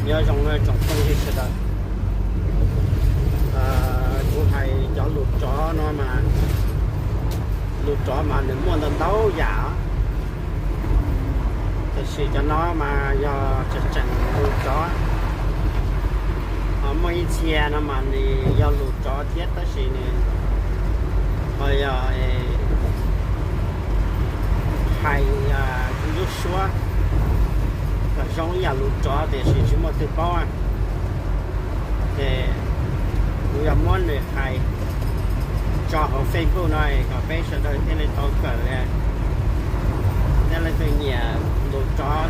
Nyob zoo tsoom phooj ywg sawv daws, kuv hais cov lus tsov no mas, lus tsov mas nws muaj ntau ntau yam, tiam sis cov no mas yog tseem tseem lus tsov. Ho muaj ib txhia no mas nws yog lus tsov thiab tab sis nws ho yog hais lub suab kom zoo ib yam lus tsov tiam sis tsis muaj twg paub. Ces kuv yuav muab nws hais tso hauv Facebook no kom peb sawv daws thiaj li tau kawm, thiaj li tau nyiam lus tsov,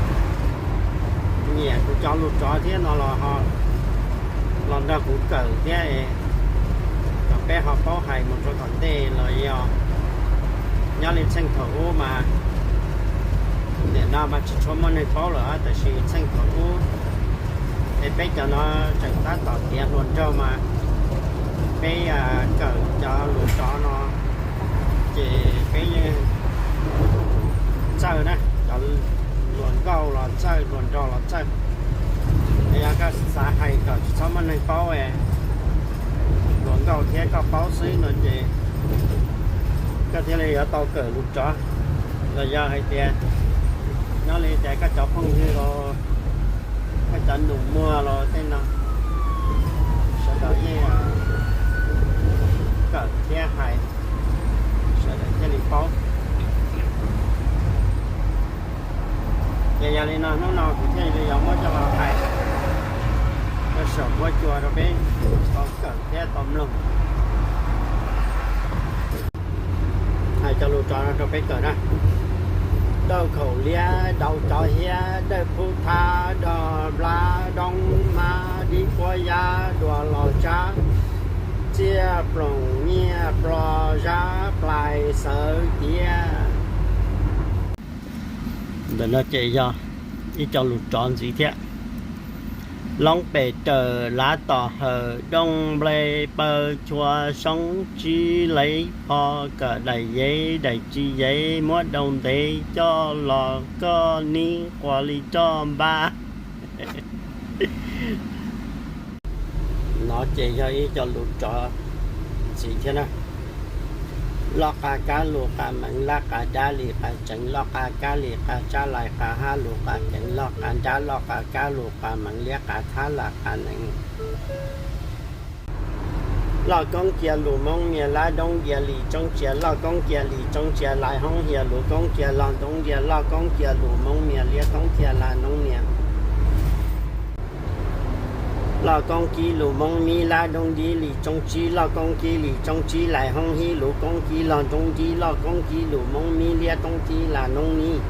nyiam kuv cov lus tsov thiab no los ho los nrog kuv kawm thiab, kom peb ho paub hais mus rau tom ntej los yog nyob li txheej thaum ub mas, nim no mas tsis tshua muaj neeg paub lawm tiam sis txheej thaum ub es peb cov no tseem tab tom tiav hluas nraug mas peb kawm cov lus tsov no ces peb yeej txawj na, cov hluas nkauj los txawj, hluas nraug los txawj. Yog koj xav hais kom tsis txhob muaj neeg paub, hluas nkauj thiab koj paub xwb no ces koj thiaj li yuav tau kawm lus tsov. Los yog hais tias nyob li tias koj cov phooj ywg los, koj cov nus muag los tej no, sawv daws yeej kawm thiab hais, sawv daws thiaj li paub. Ces yog li no hnub no kuv thiaj li yuav muab coj los hais rau saum huab cua rau peb tau kawm thiab tau mloog. Hais cov lus tsov no rau peb kawm na. Dawj khaum liab, dau cov hiab, dawj phub thab, dog nplab, doob mab, dib puab yab, dua los tsab, txiaj ploom nyiaj plo, zab plais xawv tiav. Ntawm no ces yog ib co lus tsov ntxiv thiab. Loob pes raws lav tom hawm, dooj nplej paw chua soob, tsib lev pho kawm daim yev, daim tsis yev muab dau ntev coj los koj nib quas li roj npab. No ces yog ib co lus tsov ntxiv thiab na. Loj qa kab lus qa meev, laj qa dab li qa tseev, loj qa kab li qa tsab, lais qa hab lus qa keev, loj qa nrab loj qa kab lus qa meev, liab qa thab lais qa neev. Loj koob cia lus Moob Mias, lab doob cia lis tsoob cia, loj koob cia lis tsoob cia, lais hoob hia lus koob cia, loj doob cia loj koob cia lus Moob Mias, liab koob cia lais noob nias. Loj koob kib lus Moob Mib, lab doob dib lis tsoob tsib, loj koob kib lis tsoob tsib, lais hoob hib lus koob kib, loj doob dib loj koob kib lus Moob Mib, liab koob kib lais noob nib.